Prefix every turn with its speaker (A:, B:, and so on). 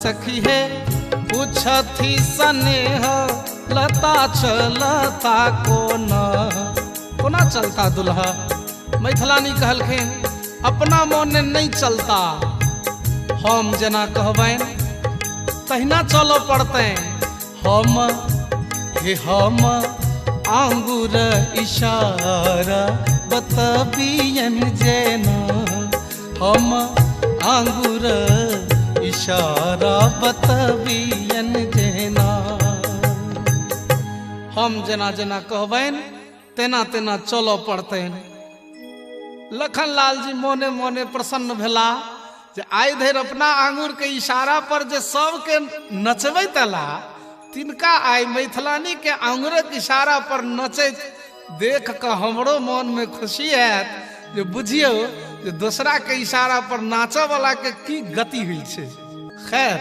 A: सखी हे पूछथि स्नेह लता चलता कोना, कोना चलता दुल्हा। मैथिलानी कहलखिन अपना मोने नहीं चलता, हम जेना कहबनि तहिना चलऽ पड़तनि। हम हे हम आंगुर इशारा बतबियन जेना, हम आंगुर इशारा बतबियन जेना। हम जेना जेना कहबनि तेना तेना चलऽ पड़तनि। लखन लाल जी मोने मोने प्रसन्न भेला जे आइ धरि अपना आंगुर के इशारा पर जे सबके नचबैत अला तिनका आइ मैथिलानी के आंगुरक इशारा पर नचैत देख कऽ हमरो मन में खुशी हैत जे बुझियौ जे दोसरा के इशारा पर नाचऽ वाला के की गति होइ छै। खैर।